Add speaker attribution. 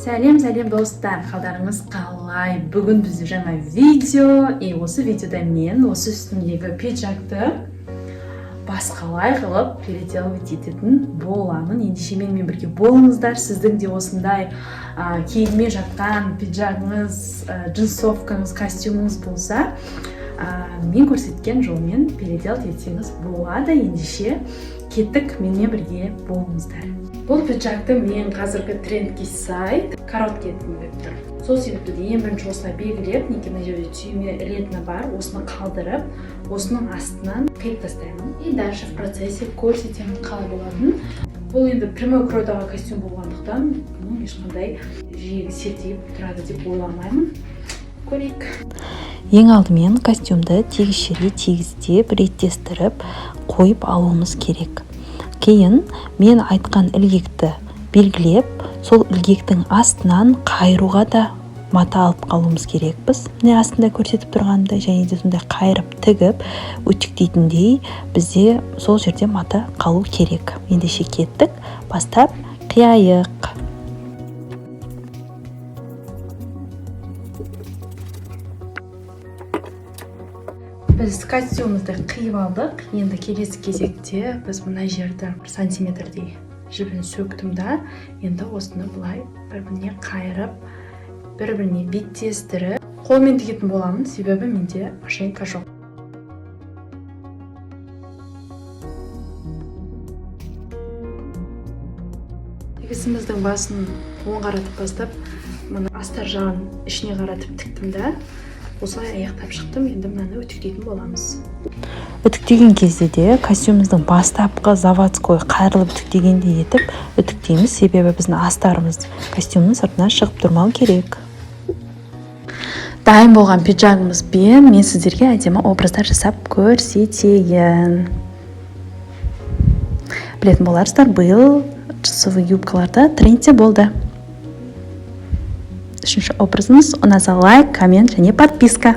Speaker 1: Сәлем, сәлем, достар! Қалдарыңыз қалай? Бүгін бізде жаңа видео, и осы видеода мен осы үстімдегі пиджакты басқалай қылып переделывать ететін боламын. Ендеше, менімен бірге болыңыздар. Сіздің де осындай киілмей жатқан пиджагыңыз, джинсовкаңыз, костюміңіз болса, мен көрсеткен жолмен переделать етсеңіз болады. Ендеше, кеттік, менімен бірге болыңыздар. Бұл пиджакты мен қазіргі трендке сай короткий еткім келіп тұр. Сол себепті де ең бірінші осылай белгілеп, мінекей, мына жерде түйме ілетіні бар, осыны қалдырып, осының астынан қиып тастаймын. И дальше в процессе көрсетемін қалай болатынын. Бұл енді прямой кройдағы костюм болғандықтан, бұның ешқандай жиегі селтиіп тұрады деп ойламаймын. Көрейік.
Speaker 2: Ең алдымен костюмді тегіс жерге тегістеп, реттестіріп қойып алуымыз керек. Кейін мен айтқан ілгекті белгілеп, сол ілгектің астынан қайыруға да мата алып қалуымыз керекпіз. Міне, астында көрсетіп тұрғанымдай, және де сондай қайырып тігіп үтіктейтіндей бізде сол жерде мата қалу керек. Ендеше, кеттік, бастап қияйық.
Speaker 1: Біз костюмімізді қиып алдық. Енді келесі кезекте біз мына жерді 1 сантиметрдей жібін сөктім да, енді осыны былай бір біріне қайырып, бір біріне беттестіріп, қолмен тігетін боламын, себебі менде машинка жоқ. Тігісіміздің басын оң қаратып бастап, мына астар жағын ішіне қаратып тіктім да, осылай аяқтап шықтым. Енді мынаны үтіктейтін боламыз.
Speaker 2: Үтіктеген кезде де костюміміздің бастапқы заводской қайырылып үтіктегендей етіп үтіктейміз, себебі біздің астарымыз костюмнің сыртына шығып тұрмау керек.
Speaker 1: Дайын болған пиджагымызбен мен сіздерге әдемі образдар жасап көрсетейін. Білетін боларсыздар, биыл джинсовый юбкалар да трендте болды. Үшінші образымыз ұнаса, лайк, коммент және подписка.